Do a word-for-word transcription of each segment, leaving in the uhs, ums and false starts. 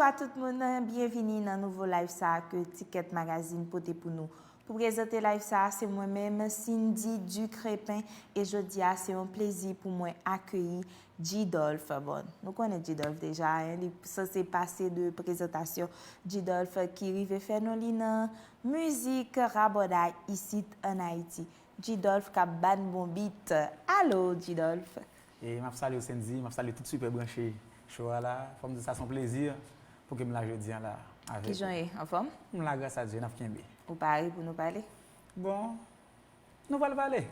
Bonjou a tout moun, byenvini nan nouvo live sa a ke Ticket Magazine pote pou nou. Pou prezante live sa a, se mwen menm, Cindy Ducrépin, e jodi a, se yon plezi pou mwen akeyi G-Dolph. Bon, nou konnen G-Dolph deja, en, li sanse pase de prezantasyon. G-Dolph ki rive fè non li nan mizik rabòday isit ann Ayiti. G-Dolph k ap ban bon bit. Alo, G-Dolph. E m ap salye w, Cindy, m ap salye tout sipè branche show a la. Fò m di sa se yon plezi pou ke m la jodi a la avèk ou. Kijan w ye? Anfòm? M la, gras a Dye, n ap kenbe. Ou pare pou nou pale? Bon, nou pral pale.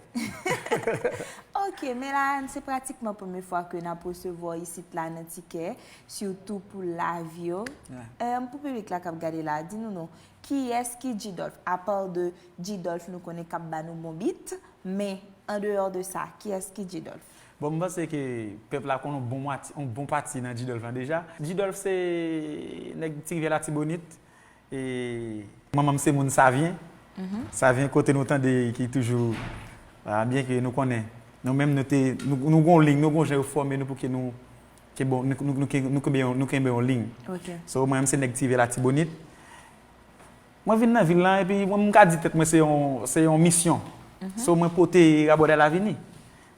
Ok, men la, se pratikman premye fwa ke n ap resevwa w isit la nan Tikè, sitou pou live yo. Em, pou piblik la k ap gade la, di nou non, kiyès ki G-Dolph? Apa de G-Dolph nou konnen k ap ba nou bon bit, men andeyò de sa, kiyès ki G-Dolph? Bon, m panse ke pèp la konn yon bon, yon bon pati nan G-Dolph lan deja. G-Dolph se nèg Ti Rivyè Latibonit. E manman m se moun Savyen. Savyen kote nou tande ki toujou, byen ke nou konnen, nou menm nou te, nou, nou gen yon liy, nou gen yon jan yo fòme nou pou ke nou kenbe, nou, nou, nou, nou kenbe, yon- nou kenbe yon liy. So, mwen menm se nèg Ti Rivyè Latibonit. Mwen vin nan vil lan, epi mwen, m ka di tèt mwen se yon, se yon misyon. So, mwen pote rabòday la vini.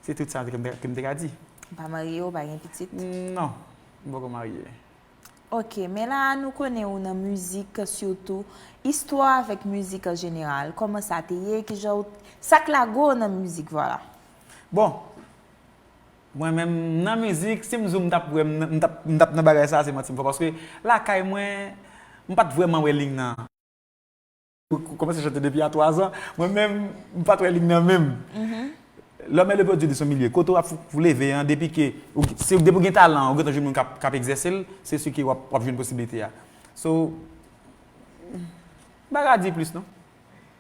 Se tout sa ke m te, ke m te ka di. Ou pa marye, ou pa gen pitit? Non, m poko marye. Ok, men la a nou konnen ou nan mizik sitou. Istwa avèk mizik an jeneral, kòman sa te ye, kijan w, sa k lage w nan mizik, vwala. Bon, mwen menm nan mizik, si m di w m t ap wè m nan- m t ap, m t ap nan bagay sa a, se manti m fè, paske lakay mwen, m pa t vrèman wè liy nan. Ou kòmanse chante depi a twazan. Mwen menm, m pa t wè liy nan menm. L'homme est le produit de son milieu. Kote w ap fou leve an, depi ke, ou, si, depi w gen talan, ou gentan jwenn moun k ap, k ap egzèse l, se si ke w ap, w ap jwenn posiblite a. So, m pa ka di plis non.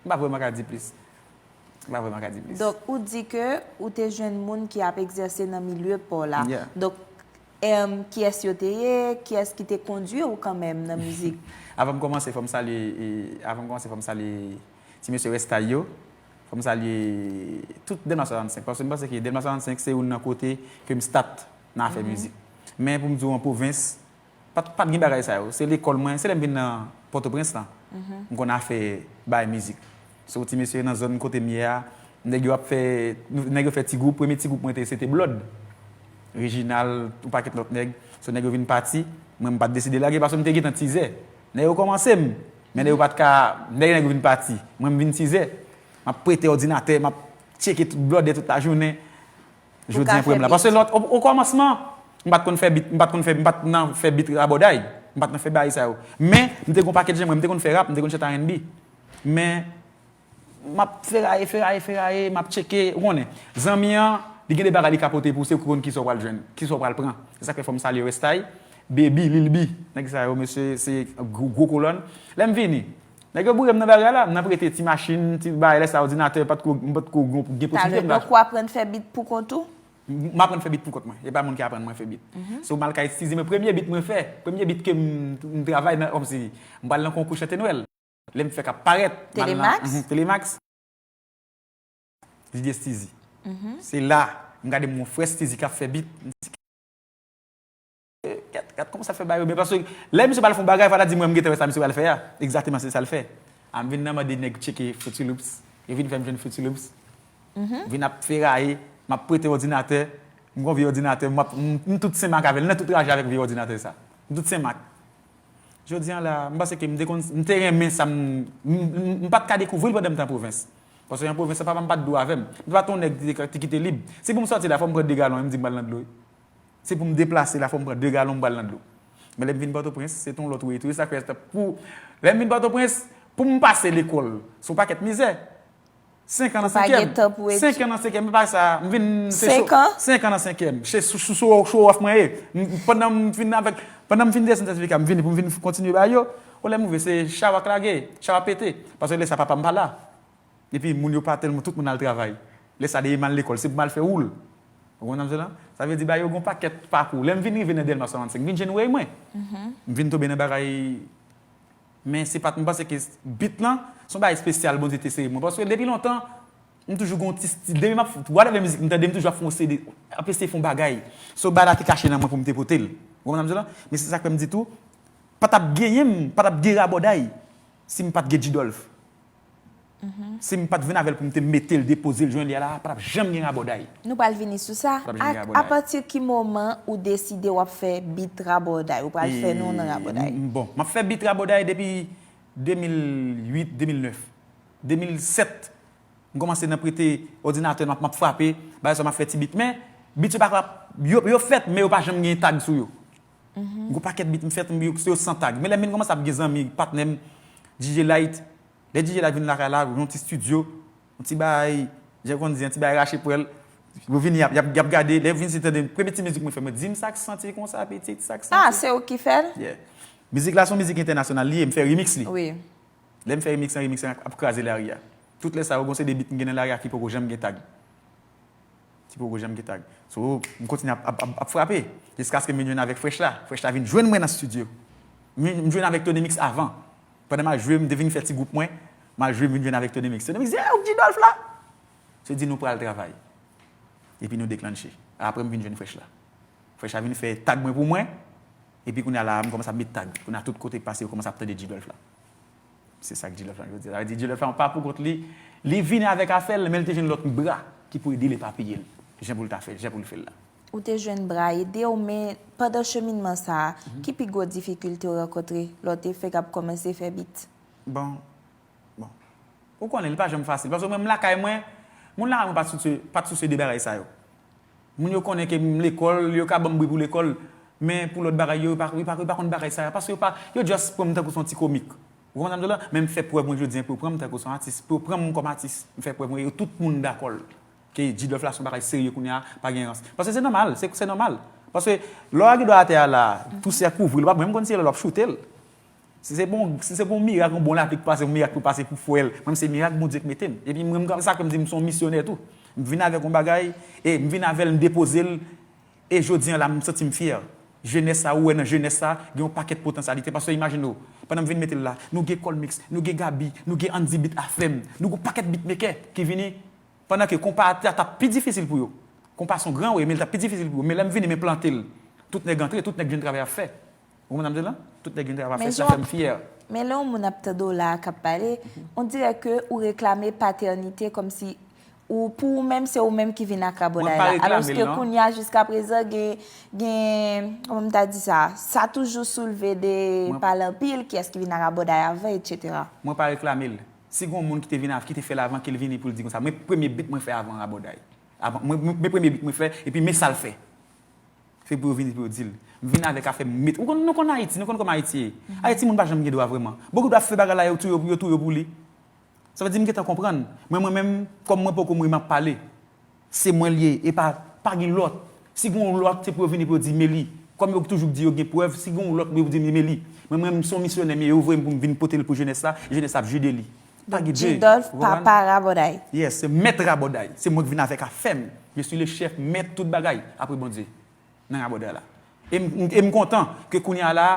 M pa vrèman ka di plis. M pa vrèman ka di plis. Donk, ou di ke ou te jwenn moun ki ap egzèse nan milye pa w la. Donk, Em, kiyès yo te ye? Kiyès ki te kondwi w kanmenm nan mizik? Avan m kòmanse, fò m salye, e, avan m kòmanse, fò m salye ti mesye Restay yo. Fò m salye tout Dèlma swasannsenk. Paske m panse ke Dèlma swasannsenk se youn nan kote ke m start nan afè mizik. Men pou m di w an pwovens, pa t, pa t gen bagay sa yo. Se lekòl mwen, se lè m vin nan Pòtoprens lan, m konn afè bay mizik. Se yon ti mesye nan zòn kote m ye a, nèg yo ap fè, nèg yo fè ti gwoup, premye ti gwoup mwen te, se te Blòd. Reginald, yon pakèt lòt nèg. So nèg yo vin pati, mwen m pa t deside lage paske m te gentan tizè. Nèg yo kòmanse m, men nèg yo pa t ka, nèg, nèg yo vin pati, mwen m vin tizè. M ap prete òdinatè, m ap tcheke tout blòdè tout lajounen. Jodi an premye la. Paske lòt, o, o kòmansman, m pa t konn fè bit, m pa t konn fè, m pa t nan fè bit rabòday. M pa t nan fè bagay sa yo. Men, m te gen yon pakèt jan mwen, m te konn fè rap, m te konn chante R and B. Men, m ap feraye, feraye, feraye, m ap tcheke, ou konnen. Zanmi an, li gen de bagay li ka pote pou ou, se ou ki konn kisa w pral jwenn, kisa w pral pran. Se sa k fè fò m salye Restay, Baby, Lil B, nèg sa yo, mesye, se gwo, gwo kolòn. Lè m vini, nèg yo boure m nan bagay la, m nan prete ti machin, ti bagay, lè sa òdinatè, pa t ko, m pa t ko gen posiblite m ta. Talè, donk ou aprann fè bit pou kont ou? M aprann fè bit pou kont mwen, e pa moun ki aprann mwen fè bit. So m al kay Steezy, men premye bit mwen fè, premye bit ke m, m travay nan, kòmsi, m pral nan konkou chante Nwèl. Lè m fè k ap parèt, m al nan, Telemax? Telemax. Li di Steezy. Se la, m gade m yon frè Steezy k ap fè bit, m di, gad, gad kòman sa fè bagay yo byen, paske lè misye pral fè yon bagay, fò l ta di mwen m gentan wè sa misye pral fè a. Egzakteman, se sa l fè. A m vin nan mande nèg tcheke Fruity Loops, yo vin fè m jwenn Fruity Loops. M vin ap feraye, m ap prete òdinatè, m gon vye òdinatè, m ap, m, m tout senmak avè l, nan tout raje avèk vye òdinatè sa. M tout senmak. Jodi an la, m panse ke m te konn, m te renmen sa, m, m, m, m pa t ka dekouvri l pandan m te an pwovens. Paske an pwovens, papa m pa t dou avè m. M te pa t yon nèg ki te, ki te lib. Si pou m sòti la, fò m pran de galon, m di m pral nan dlo wi. Si pou m deplase la, fò m pran de galon, m pral nan dlo. Men lè m vin Pòtoprens, se t on lòt way tou. E sa k fè pou, lè m vin Pòtoprens, pou m pase lekòl, se yon pakèt mizè. Senk an nan senkyèm. Ou pa gen tan pou etid. Senk an nan senkyèm, e pa sa, m vin, se show, senk an nan senkyèm. Se sou, sou, sou show off mwen ye. M, pandan m fin avèk, pandan m fin desann sètifika, m vini pou m vin kontinye bay yo. O lè m rive, se chawa k lage, chawa pete. Paske lè sa papa m pa la. Epi moun yo pa tèlman, tout moun al travay. Lè sa dèyè m al lekòl, se pou m al fè woul. Ou konprann sa m di w la? Sa vle di bagay yo gon pakèt pakou. Lè m vin rive nan Dèlma swasannsenk, m vin jwenn way mwen. M vin tonbe nan bagay, men se pa t, m panse ke bit lan, se yon bagay espesyal Bondye te sere mwen. Paske depi lontan, m toujou gon ti stil. Depi m ap, whatever mizik m tande, m toujou ap fè yon C D, ap eseye fè yon bagay. So bagay la te kache nan mwen pou m te pote l. Ou konprann sa m di w la? Men se sa k fè m di tou, pa t ap genyen m, pa t ap gen Rabòday si m pa t gen G-Dolph. Si m pa t vin avè l pou m te mete l, depoze l, jwenn li a la, pa t ap janm gen Rabòday. Nou pral vini sou sa. Pa t ap janm gen Ak Rabòday. Apati ki moman ou deside w ap fè beat Rabòday, ou pral fè non nan Rabòday? M- Bon, m ap fè beat Rabòday depi de mil uit, de mil nèf. De mil sèt, m kòmanse nan prete òdinatè, m ap, m ap frape, bagay sa m ap fè ti beat. Men, beat yo pa ka, yo, yo fèt, men yo pa janm gen tag sou yo. Gon pakèt beat m fèt, m- yo, yo san tag. Men lè m vin kòmanse ap gen zanmi, patnè m, D J Light, lè D J Light vin lakay la, yon ti estidyo, yon ti bagay, jan yo konn di, yon ti bagay rache pwèl. Yo vini, y ap, y ap, y ap gade, lè yo vin si tande, premye ti mizik mwen fè, mwen di m sa k santi konsa, pitit, sa k santi. Ah, se ou ki fè l? Yeah. Mizik la se yon mizik entènasyonal li ye, m fè remix li. Wi. Lè m fè remix lan, remix lan ap kraze lari a. Tout lè sa yo, gon se de beat m gen nan lari a ki poko janm gen tag. Ki poko janm gen tag. So, m kontinye ap, ap, ap, ap frape. Jiskaske m vin jwenn avèk Fresh la. Fresh la vin jwenn mwen nan estidyo. M vin- m jwenn avèk Tony Mix avan. Pandan m al jwe, m te vin fè ti gwoup mwen. M al jwe, m vin jwenn avèk Tony Mix. Tony Mix di, "Ey, ou G-Dolph la?" Se di nou pral travay. Epi nou deklanche. Apre m vin jwenn Fresh la. Fresh la vin fè tag mwen pou mwen. Epi kounye a la, m kòmanse ap met tag. Kounye a tout kote k pase, yo kòmanse ap tande G-Dolph la. Se sa k G-Dolph la jodi a. Sa vle di G-Dolph la pa pou kont li. Li vini avèk afè l, men li te jwenn lòt bra ki pou ede l epapiye l. Jan pou l ta fè, jan pou l fè l la. Ou te jwenn bra ede w, men pandan cheminman sa a, ki pi gwo difikilte w rankontre lè w te fèk ap kòmanse fè beat? Bon, bon. Ou konnen, li pa janm fasil. Paske mwen, m lakay mwen, moun lakay mwen pa t souse, pa t souse de bagay sa yo. Moun yo konnen ke m lekòl, yo ka ban m bri pou lekòl, men pou lòt bagay yo, yo pa, yo pa, yo pa konn bagay sa yo. Paske yo pa, yo just pran m tankou se yon ti komik. Ou konprann sa m di w la? Men m fè prèv mwen jodi a pou yo pran m tankou se yon atis, pou yo pran m kòm atis. M fè prèv mwen, yo tout moun dakò l. Ke G-Dolph la se yon bagay serye kounye a, pa gen rans. Paske se nòmal, se, se nòmal. Paske lè w gen dwa atè a la, pousè kouvri l, ou pa menm konn si lè w ap choute l. Si se bon, si se bon mirak, yon bon lapli k pase, yon mirak pou pase pou fwè l. Mwen, se mirak Bondye k mete m. Epi mwen, sa ke m di, m se yon misyonè tou. M vin avèk yon bagay, e m vin avè l, m depoze l, e jodi a la, m santi m fyè. Jenès sa, ou wè nan jenès sa, gen yon pakèt potansyalite. Paske imajine w, pandan m vin mete l la, nou gen Colmix, nou gen Gaby, nou gen Andy Beat Afèm, nou gen yon pakèt beatmaker ki vini, pandan ke konpa a t ap pi difisil pou yo. Konpa se yon gran wi, men l t ap pi difisil pou yo. Men lè m vini, men plante l, tout nèg antre, tout nèg jwenn travay ap fè. Ou konprann sa m di w la? Tout nèg vin travay ap fè, sa fè m fyè. Men lè yon moun ap tande w la a k ap pale, on dirè ke ou reklame patènite kòmsi ou, pou ou menm, se ou menm ki vin ak rabòday la. Mwen pa reklame l, non. Alòske kounye a, jiskaprezan, gen, gen, kòman m ta di sa, sa toujou soulve de pale anpil, kiyès ki vin ak rabòday avan, etsetera. Mwen pa reklame l. Si gen yon moun ki te vin av-, ki te fè l avan, ke l vini pou l di konsa, mwen premye beat mwen fè avan rabòday. Avan, mwen, mwen, mwen premye beat mwen fè, epi men sa l fè. Se pou yo vini pou yo di l. M vin avèk afè m met. Ou konn, nou konn Ayiti, nou konn kòman Ayiti ye. Ayiti moun pa janm gen dwa vrèman. Bon, ki dwa fè bagay la, yo touye, yo touye pou li. Sa vle di m gentan konprann. Mwen, mwen menm, kòm mwen poko mouri, m ap pale. Se mwen l ye, e pa, pa gen lòt. Si gen yon lòt, se pou yo vini pou yo di Meli. Kòm yo toujou di yo gen prèv, si gen yon lòt, pou yo di Meli. Mwen, mwen, m se yon misyonè, men yo voye m pou m vin pote l pou jenès la, jenès la ap jide li. Pa gen de. G-Dolph, papa rabòday. Yes, se mèt rabòday. Se mwen ki vin avèk afè m. Je suis le chef, mèt tout bagay, apre Bondye. Nan rabòday la. E m, e m kontan ke kounye a la,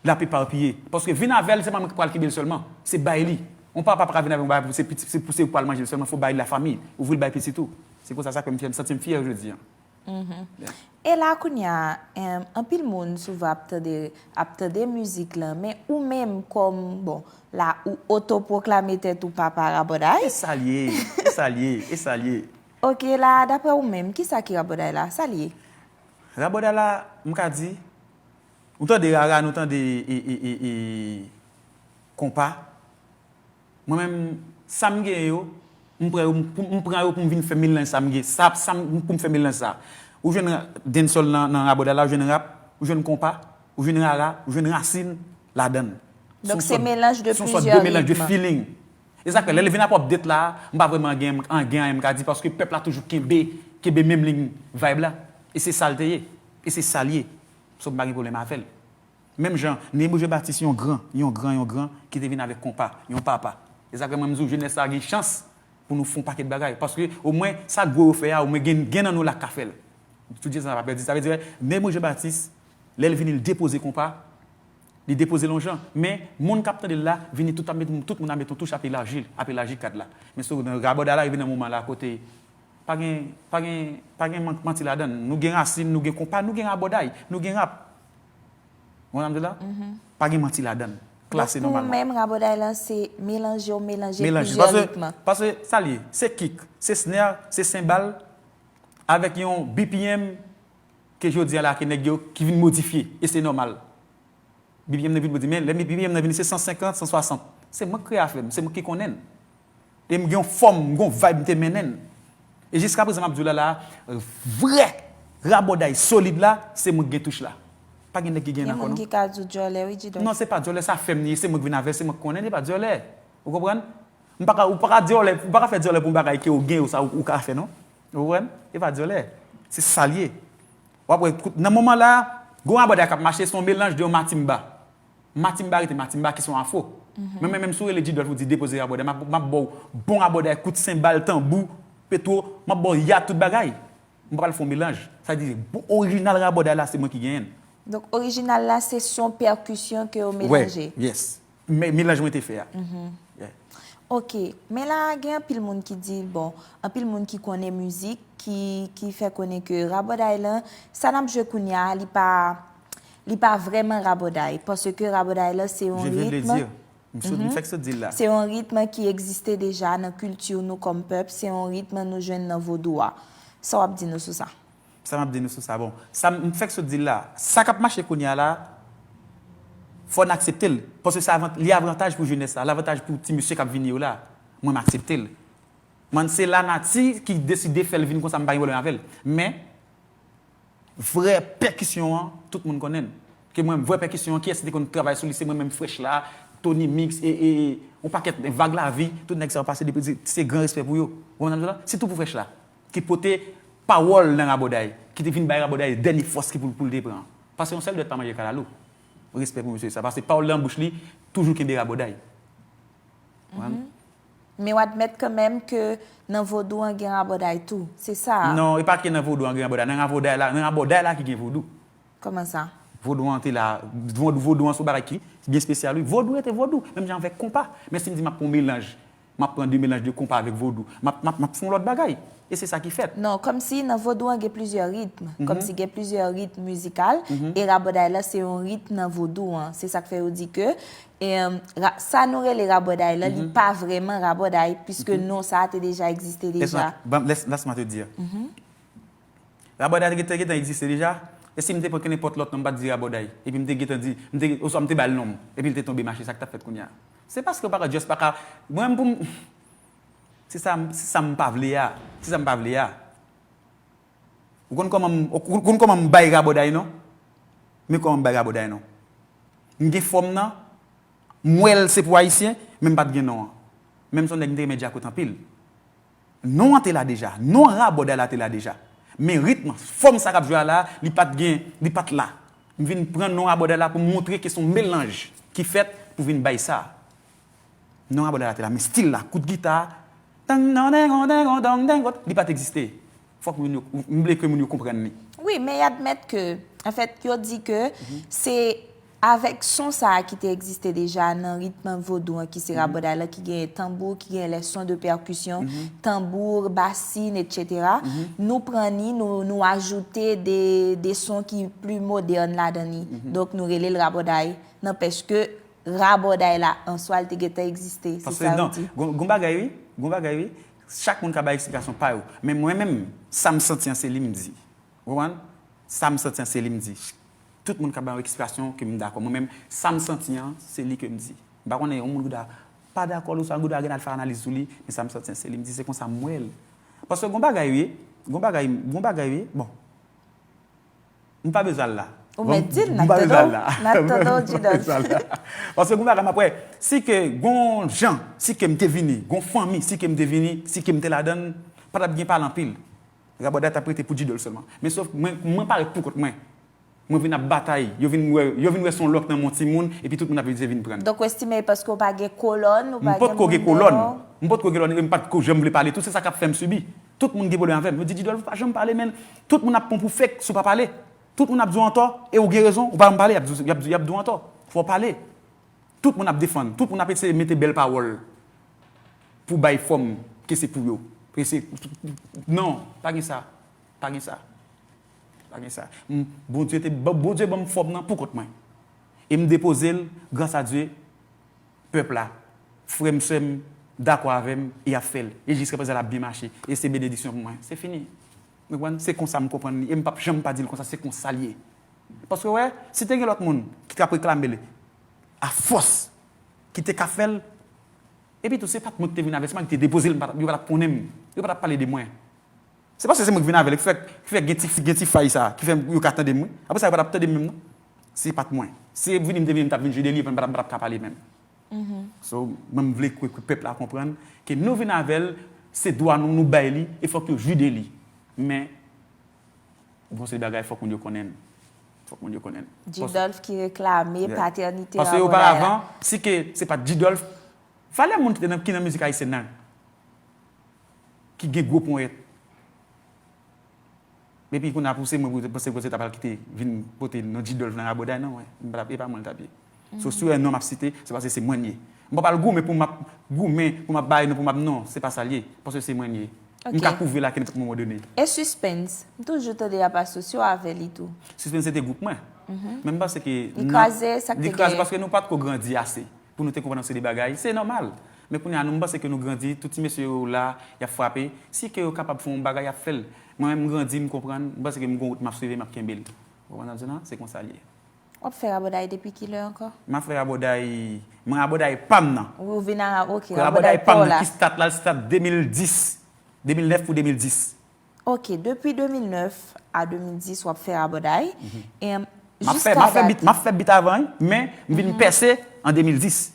l ap epapiye. Paske vin avè l, se pa mwen ki pral kenbe l sèlman. Se bay li. Yon papa pa ka vin avè yon bagay pou se pitit, se pou se pou al manje l sèlman, fò bay li lafanmi. Ouvri l bay pitit ou. Se konsa sa fè m fyè, m santi m fyè jodi a. E la kounye a, em, anpil moun souvan ap tande, ap tande mizik lan, men ou menm kòm, bon, la ou otopwoklame tèt ou papa rabòday. E sa l ye, e sa l ye, e sa l ye. Ok, la, daprè ou menm, kisa ki rabòday la? Sa l ye? Rabòday la, m ka di, nou tande rara, nou tande e, e, e, e, konpa. Mwen menm, sa m gen yo, m pran yo, m, m pran yo pou m vin fè melanj sa m gen. Sa, sa m, pou m fè melanj sa. Ou jwenn dancehall nan, nan rabòday la, ou jwenn rap, ou jwenn konpa, ou jwenn rara, ou jwenn rasin ladan l. Donk, se melanj de plizyè ritm. Se yon sòt de melanj de feeling. E sa k fè, lè l vin ap update la, m pa vrèman gen, an, gen anyen m ka di, paske pèp la toujou kenbe, kenbe menm liy vibe la. E se sa l te ye. E se sa l ye. So, m pa gen pwoblèm avè l. Menm jan, Nemo Jean Baptiste, yon gran, yon gran, yon gran, ki te vin avèk konpa, yon papa. E sa k fè mwen, m di w, jenès sa gen chans pou nou fè yon pakèt bagay. Paske, omwen, sa gwo yo fè a, omwen gen, gen nan nou la k ka fè l. Tout jan sa pa pèdi. Sa vle di, Nemo Jean Baptiste, lè l vini, l depoze konpa, li depoze l yon jan. Men, moun k ap tande l la, vini tout ap met, tout moun ap met yon touch, ap elaji, ap elaji kad la. Men sou, nan rabòday la, rive nan moman la, kote pa gen, pa gen, pa gen man-, manti ladan l. Nou gen rasin, nou gen konpa, nou gen rabòday, nou gen rap. Ou konprann sa m di w la? Pa gen manti ladan l. Klase Donk, pou ou nòmalman. Menm, rabòday la, se melanje w melanje Melanje. plizyè Paske, ritm. paske sa l ye. Se kick, se snare, se senbal, avèk yon B P M ke jodi a la ke nèg yo ki vin modifye. E se nòmal. B P M nan vin modifye. Men lè B P M nan vini, se san senkant, san swasant. Se mwen ki kreye afè m, se mwen ki konnen l. E m gen yon fòm, m gen yon vibe m te mennen l. E jiska prezan m ap di w la la, vrè rabòday solid la, se mwen ki gen touch la. Pa gen nèg ki gen Gen nan kò moun non. Ki ka di w dyòlè, wi, Djidòs. Non, se pa dyòlè sa fè m li, se mwen ki vin avè l, se mwen ki konnen, e pa dyòlè. Ou konprann? M pa ka, ou pa ka dyòlè, ou pa ka fè dyòlè pou m bagay ke ou gen, ou sa, ou, ou ka fè non. Ou konprann? E pa dyòlè. Se sa l ye. W ap wè, kout- nan moman la, gon rabòday k ap mache, se yon melanj de yon matimba. Matimba rete matimba ki se yon afro. Men mwen menm si w rele Djidòf ou di depoze rabòday, m ap, m ap ba w bon rabòday, kout senbal, tanbou, petwo, m ap ba w yat, tout bagay. M pa pral fè yon melanj. Sa di, bon, orijinal rabòday la, se mwen ki genyen l. Donk, orijinal la, se son pèkisyon ke w melanje. Yes. Men, melanj mwen te fè a. Yeah. Ok, men la, gen anpil moun ki di, bon, anpil moun ki konnen mizik, ki, ki fè konnen ke rabòday lan, sa n ap jwe kounye a, li pa, li pa vrèman rabòday, paske rabòday lan, se yon Je viens de le ritm, dire. M sot, m fèk sot di l la. Se yon ritm ki egziste deja nan kilti nou kòm pèp, se yon ritm nou jwenn nan vodou a. Sa w ap di nou sou sa? Sa m ap di nou sou sa. Bon, sa m fèk sot di l la. Sa k ap mache kounye a la, fò n aksepte l. Paske se avan-, li avantaj pou jenès la, lavantaj pou ti mesye k ap vini yo la. Mwen, m aksepte l. Mwen, se lanati ki deside fè l vin konsa, m pa gen pwoblèm avè l. Men, vrè pèkisyon an, tout moun konnen l. Ke mwen, vrè pèkisyon an, kiyès ki te konn travay sou li, se mwen menm Fresh la, Tony Mix, e, e, e, yon pakèt, Vag Lavi, tout nèg sa yo pase depi, se, se gran respè pou yo. Ou konprann sa m di w la? Sitou pou Fresh la, ki pote pawòl nan rabòday, ki te vin bay rabòday dènye fòs ki pou, pou l te pran. Paske yon sèl dwèt pa manje kalalou. Respè pou mesye sa, paske pawòl nan bouch li toujou kenbe rabòday. Ou konprann? Men w admèt kanmenm ke nan vodou an gen rabòday tou. Se sa a. Non, e pa ke nan vodou an gen rabòday. Nan rabòday la, nan rabòday la ki gen vodou. Kòman sa? Vodou an te la, vodou, vodou an se yon bagay ki byen espesyal, wi. Vodou rete vodou, menm jan avèk konpa. Men si m di m ap pran yon melanj, m ap pran de melanj de konpa avèk vodou, m ap, m ap, m ap fè yon lòt bagay. E se sa ki fèt. Non, kòmsi nan vodou an gen plizyè ritm. Kòmsi gen plizyè ritm mizikal, e rabòday la se yon ritm nan vodou an. Se sa k fè yo di ke, em, ra- sa nou rele rabòday la, li pa vrèman rabòday, piske non sa a te deja egziste deja. Laisse-moi, bon, laisse, laisse-moi te dire. Rabòday te gentan, gentan egziste deja. E si m te pran kenenpòt lòt non, m pa t di rabòday. Epi m te gentan di, m te, oswa m te ba l non m. Epi l te tonbe mache, sa k t ap fèt kounye a? Se paske w pa ka just pa ka, mwen menm pou m, se sa, se sa m pa vle a. Se sa m pa vle a. Ou konn kòman m, ou konn kòman m bay rabòday non? Men kòman m bay rabòday non? M gen fòm nan, m wè l se pou Ayisyen, men m pa t gen non an. Menm se yon nèg m te renmen Djakout anpil. Non an te la deja. Non rabòday la te la deja. Men ritm, fòm sa k ap jwe a la, li pa t gen, li pa t la. M vin pran non rabòday la pou m montre ke se yon melanj ki fèt pou vin bay sa. Non rabòday la te la, men stil la, kout gita, tang, nan, dengon, dengon, dong, dengon, li pa t egziste. Fòk moun yo, m vle ke moun yo konprann li. Wi, men y admèt ke, anfèt, yo di ke se avèk son sa a ki te egziste deja nan ritm vodou an, ki se rabòday la, ki genyen tanbou, ki genyen les sons de percussion, tanbou, basin, et cetera. Nou pran ni, nou, nou ajoute de, de son ki pli modèn ladan li. Donk, nou rele l rabòday. Nanpèch ke rabòday la, an swa, l te gentan egziste. Se Paske sa yo non, di. gon, gon bagay wi, gon bagay wi, chak moun ka bay eksplikasyon pa yo. Men mwen menm, sa m santi an se li m di. Ou konprann? Sa m santi an se li m di. Tout moun ka bay yon eksplikasyon ke m dakò. Mwen menm, sa m santi an, se li ke m di. M pa konnen yon moun ki ta pa dakò l oswa ki ta gen al fè analiz sou li, men sa m santi an se li m di, se konsa m wè l. Paske gon bagay wi, gon bagay, gon bagay wi, bon. M pa bezwen al la. Ou mèt di l, n M ap pa tande bezwen al w, la. n ap tande w, M pa bezwen al la. Paske gon bagay m ap wè, si ke gon jan, si ke m te vini, gon fanmi, si ke m te vini, si ke m te ladan l, pa t ap gen pale anpil. Rabòday t ap rete pou Djidòl sèlman. Men sof mwen, mwen parèt pou kont mwen. Mwen vin ap batay, yo vin wè, yo vin wè se yon lòk nan men yon timoun, epi tout moun ap vin vin pran. Donk, ou estime paske w pa gen kolòn, ou pa M potko gen gen moun kolòn. dèyè w? M potko gen kolòn, e m pa t ko janm vle pale tou, se sa k ap fè m sibi. Tout moun gen pwoblèm avè m. Yo di, Djidòl, ou pa janm pale, men tout moun ap pran pou fake si w pa pale. Tout moun ap di w antò, e ou gen rezon, ou pa janm pale, y ap di, y ap di, y ap di w antò. Fò w pale. Tout moun ap defann, tout moun ap eseye mete bèl pawòl pou bay fòm ke se pou yo. Ke se, non, pa gen sa. Pa gen sa. Pa gen sa. M, Bondye te, Bon- Bondye ban m fòm nan pou kont mwen. E m depoze l, gras a Dye, pèp la, frè m, sè m, dakò avè m, e y ap fè l. E jiskaprezan l ap byen mache. E se benediksyon pou mwen. Se fini. Ou konprann? Se konsa m konprann li. E m p ap janm pa di l konsa, se konsa l ye. Paske, wè, si te gen lòt moun ki t ap reklame l, afòs, ki te ka fè l, epi tou, se pa t mwen ki te vin avè l, se pa mwen ki te depoze l, m pa t ap- yo pa t ap konnen m. Yo pa t ap pale de mwen. Se paske se mwen ki vin avè l, ki fè, ki fè gen ti, gen ti fay sa, ki fè yo ka tande m, wi. Apre sa, yo pa t ap tande m menm, non. Se pa t mwen. Si vini m te vini, m t ap vin jwi de li, epi m pa t ap, m pa t ap ka pale menm. So, mwen, m vle ke, ke pèp la konprann ke nou vin avè l, se dwa nou, nou bay li, e fòk yo jwi de li. Men, bon, se bagay fòk moun yo konnen l. Fòk moun yo konnen l. Paske, G-Dolph ki reklame Yeah. patènite Paske Raboday la. oparavan, si ke se pa t G-Dolph, valè moun ki te nan, ki nan mizik ayisyèn nan, ki gen gwo ponyèt. Epi kounye a pou se mwen pou te panse ke se ta pral kite vin pote non G-Dolph nan Raboday, non, mwen. M pa t ap, e pa mwen l t ap ye. So, si w wè non m ap site, se paske se mwen l ye. M pa pral goumen pou m ap goumen, pou m ap bay non, pou m ap, non, se pa sa l ye. Paske se mwen l ye. M Ok. ka kouvri l a nenpòt moman done. E Suspens, m toujou tande y ap asosye w avè li tou. Suspens se te gwoup mwen. Men m panse ke Li kraze, sa k te li kraze genyen? Paske nou pa t ko grandi ase pou nou te konprann yon seri de bagay. Se nòmal. Men kounye a, nou, m panse ke nou grandi, tout ti mesye yo la, y ap frape. Si ke yo kapab fè yon bagay, y ap fè l. Mwen menm, m grandi, m konprann, m panse ke m gon wout m ap swiv e m ap kenbe l. Ou konprann sa m di w la? Se konsa l ye. W ap fè Raboday depi kilè ankò? M ap fè Raboday, mwen Raboday pa m nan. Ou vin a, ok, Raboday pa m pa w nan, la. Ki stat la, l stat de mil dis, de mil nèf pou de mil dis. Ok, depi de mil nèf a de mil dis w ap fè Raboday. E, M ap fè, m ap fè bit, m ap fè bit avan, wi, men m vin pèse an de mil dis.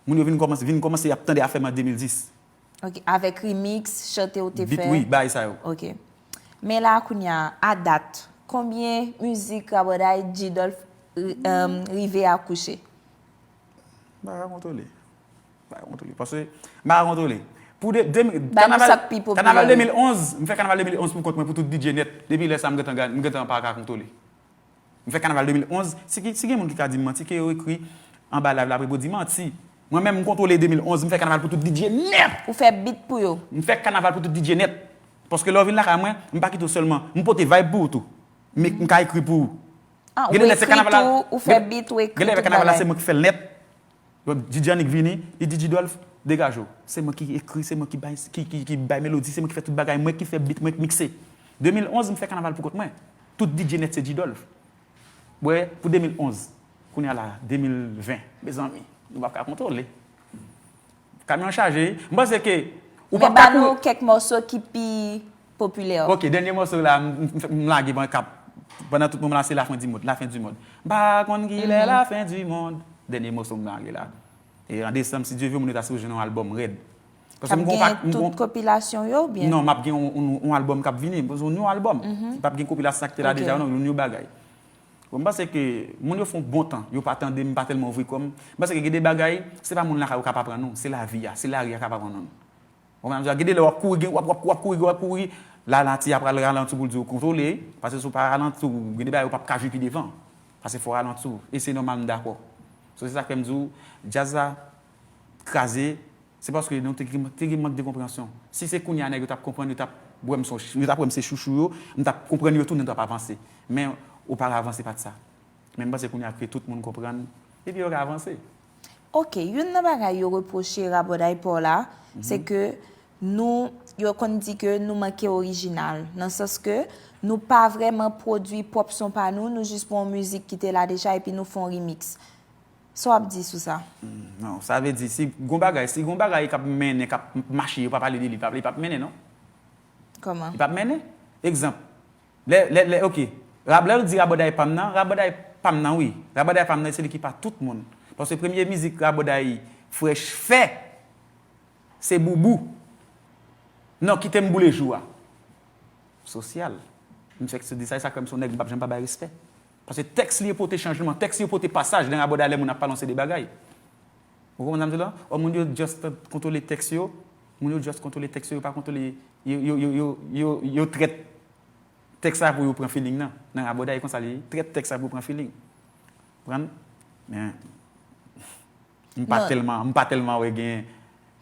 Moun yo vin kòmanse, vin kòmanse ap tande afè m an de mil dis. Ok, avèk remix, chante ou te Bit, fè. Wi, bagay sa yo. Ok. Men la, kounye a, a dat, konbyen mizik Raboday G-Dolph ri- um, rive akouche? M pa ka kontwole. M pa ka kontwole. Paske m pa ka kontwole. Pou de, de, Ba nou sa k pi popilè. Kanaval de mil onz, m fè kanaval de mil onz pou kont mwen, pou tout D J nèt. Depi lè sa, m gentan gad, m gentan pa ka kontwole. M fè kanaval de mil onz, si, ki- si gen moun ki ka di m manti, ke yo ekri anba live la apre pou di manti. Mwen menm, m kontwole de mil onz, m fè kanaval pou tout D J nèt. Ou fè bit pou yo? M fè kanaval pou tout D J nèt. Paske lè w vin lakay mwen, m pa kite w sèlman. M pote vibe pou ou tou. M, m ka ekri pou ou. Ah, ou Gen de lè se ekri kanaval la- tou, ou fè gen- bit, ou ekri Gen lè tout fè kanaval la, bagay. Se mwen ki fè l nèt. Bon, D J Annick vini, li di G-Dolph, degaje w. Se mwen ki ekri, se mwen ki bay, ki, ki, ki bay melodi, se mwen ki fè tout bagay, mwen ki fè bit, mwen ki mikse. De mil onz, m fè kanaval pou kont mwen. Tout D J nèt se G-Dolph. Bwè, pou de mil onz. Kounye a la, de mil ven. Mezanmi, nou p ap ka kontwole. Kamyon an chaje. M panse ke ou p Men ap ba ka nou kèk mòso ki pi popilè. Ok, dènye mòso la, m, m, m lage ban k ap, pandan tout moman la, se Lafen di mond, Lafen di mond. M pa konn ki lè Lafen di mond. Dènye mòso m lage la. E an desanm, si Dye vle, moun yo ta sipoze jwenn yon albòm rèd. Paske K ap m gon gen pak- m tout gon- konpilasyon yo, oubyen? Non, m ap gen yon, yon, yon albòm k ap vini, m panse yon albòm. M p ap gen konpilasyon sa ki te la Ok. Deja, non, yon new bagay. Bon, m panse ke moun yo fè yon bon tan, yo pa tande m, pa tèlman ouvri kò m. M panse ke gen de bagay, se pa moun lakay ou k ap aprann ou, se lavi a, se lari a k ap aprann ou. Ou konprann sa m di w la? Gen de lè w ap kouri, gen, w ap, w ap, w ap kouri, w ap kouri, lanati a pral ralanti w pou l di w kontwole, paske si w pa ralanti w, gen de bagay ou p ap ka jwi pi devan. Paske fò w ralanti w, e se nòmal, m dakò. So, se sa k fè m di w, djaz la kraze, se paske nou te gen, te gen mank de konpreyansyon. Si se kounye a nèg yo t ap konprann, yo t ap wè m se yon ch-, yo t ap wè m se chouchou yo, m t ap konprann yo tou, nou t ap avanse. Men, oparavan, se pa t sa. Men m panse kounye a ke tout moun konprann, epi yo ka avanse. Ok, youn nan bagay yo repwoche Raboday pa w la, se ke nou, yo konn di ke nou manke orijinal, nan sans ke nou pa vrèman pwodui pwòp son pa nou, nou jis pran yon mizik ki te la deja epi nou fè yon remix. Sa w ap di sou sa? Non, sa vle di, si gon bagay, si gon bagay k ap mennen, k ap mache, yo pa pale de li, li p ap, li p ap mennen, non. Kòman? Li p ap mennen. Egzanp, lè, lè, lè, ok, Rab-, lè yo di Raboday pa m nan, Raboday pa m nan, wi. Raboday pa m nan, se li ki pa tout moun. Paske premye mizik Raboday Fresh fè, se Boubou. Non, kite m boule jou a. Sosyal. M fèk se di sa, e sa k fè m se yon nèg, m p ap janm pa bay respè. Paske tèks li yo pote chanjman, tèks li yo pote pasaj nan Raboday lè moun ap pale yon seri de bagay. Ou konprann sa m di w la? Ò, moun yo just kontwole tèks yo, moun yo just kontwole tèks yo, yo pa kontwole, yo, yo, yo, yo, yo, yo trèt tèks la pou yo pran feeling nan. Nan Raboday, e konsa li ye, trèt tèks la pou yo pran feeling. Konprann? Men, m pa Non. tèlman, m pa tèlman wè gen,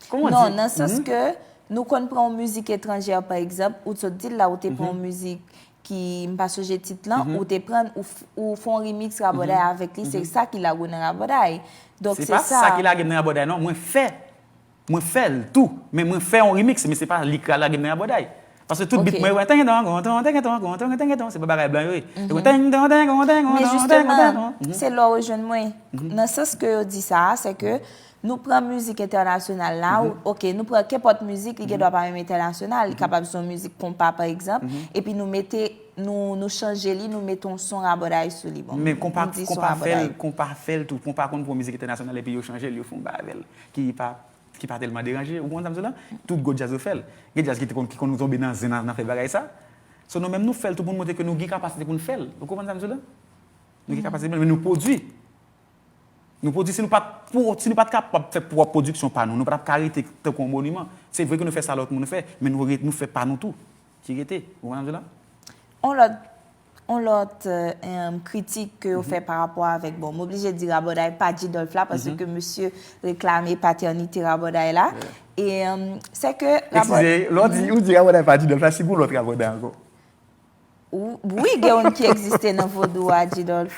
kòman Non, di? Nan sans ke nou konn pran yon mizik etranjè, pa egzanp, ou t sot di l la, ou te pran yon mizik ki m pa sonje tit lan, ou te pran, ou, f- ou fè yon remix Rabòday avèk li, se sa ki lage w nan Rabòday. Donk Se se pa sa sa. Ki lage m nan Rabòday non, mwen fè. Mwen fè l tou, men mwen fè yon remix, men se pa li ki lage m nan Rabòday. Paske tout beat Ok. mwen yo, tengenton, gonton, tengenton, gonton, tengenton, se pa bagay blan yo ye. E gon tengenton, tengenton, Men tengenton, jisteman, tengenton. se la w rejwenn mwen. Nan sans ke yo di sa a, se ke nou pran mizik entènasyonal la, ou- ok, nou pran kenpòt mizik, li gen dwa pa menm entènasyonal, li kapab se yon mizik konpa pa egzanp, epi nou mete, nou, nou chanje li, nou mete yon son Rabòday sou li. Bon, Men konpa, m di son konpa fè l, Rabòday. Konpa fè l tou. Konpa konn pran mizik entènasyonal epi yo chanje l, yo fè yon bagay avè l ki pa, ki pa tèlman deranje. Ou konprann sa m di w la? Tout gwo djaz yo fè l. Gen djaz ki te konn, ki konn tonbe nan zen nan, nan fè bagay sa. So nou menm nou fè l tou pou nou montre ke nou gen kapasite pou nou fè l. Ou konprann sa m di w la? Nou gen kapasite, men nou pwodui. Nou pwodui, si nou pa t pwo- si nou pa t kapab fè pwòp pwodiksyon pa nou, nou pa t ap ka rete tankou yon moniman. Se vre ke nou fè sa lòt moun fè, men nou re- nou fè pa nou tou. Ki rete. Ou konprann sa m di w la? On lòt, on lòt euh, em, kritik ke yo fè pa rapò avèk, bon, m oblije di Rabòday pa G-Dolph la, paske mesye reklame patènite Rabòday la. E em, se ke Rabòday Eskize, lè w di, ou di Rabòday pa G-Dolph la, si gon lòt Rabòday ankò. Ou- Wi, gen youn ki egziste nan vodou a, G-Dolph.